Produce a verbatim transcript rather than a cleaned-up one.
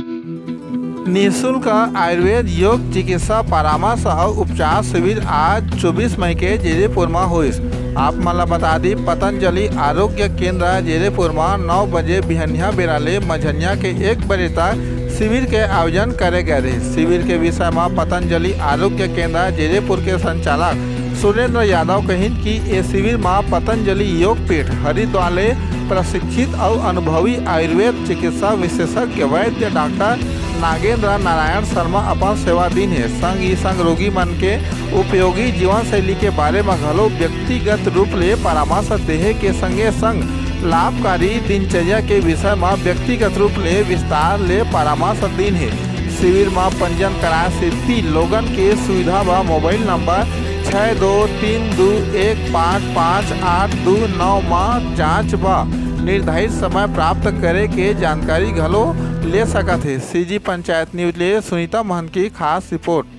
निशुल्क आयुर्वेद योग चिकित्सा परामर्श अउ उपचार शिविर आज चौबीस मई के जीरेपुर म होइस। आप मन ल बता दी, पतंजलि आरोग्य केंद्र जीरेपुर म नौ बजे बिहनिया बेरा ले मझनिया के एक बजे तक शिविर के आयोजन करे गए रहे। शिविर के विषय म पतंजलि आरोग्य केंद्र जीरेपुर के संचालक सुरेंद्र यादव कहिन कि ए शिविर म पतंजलि योगपीठ हरिद्वार ले प्रशिक्षित अउ अनुभवी आयुर्वेद चिकित्सा विशेषज्ञ वैद्य डॉक्टर नागेंद्र नारायण शर्मा अपन सेवा दिन हे। संग ही संग रोगी मन के उपयोगी जीवन शैली के बारे म घलो व्यक्तिगत रूप ले परामर्श देहे के संगे संग लाभकारी दिनचर्या के विषय म व्यक्तिगत रूप ले विस्तार ले परामर्श दिन हे। शिविर म पंजीयन कराए सेती लोगन के सुविधा बर मोबाइल नंबर छः दो तीन दो एक पाँच पाँच आठ दो नौ म जांच बर निर्धारित समय प्राप्त करे के जानकारी घलो ले सकत हे। सीजी पंचायत न्यूज ले सुनीता महंत की खास रिपोर्ट।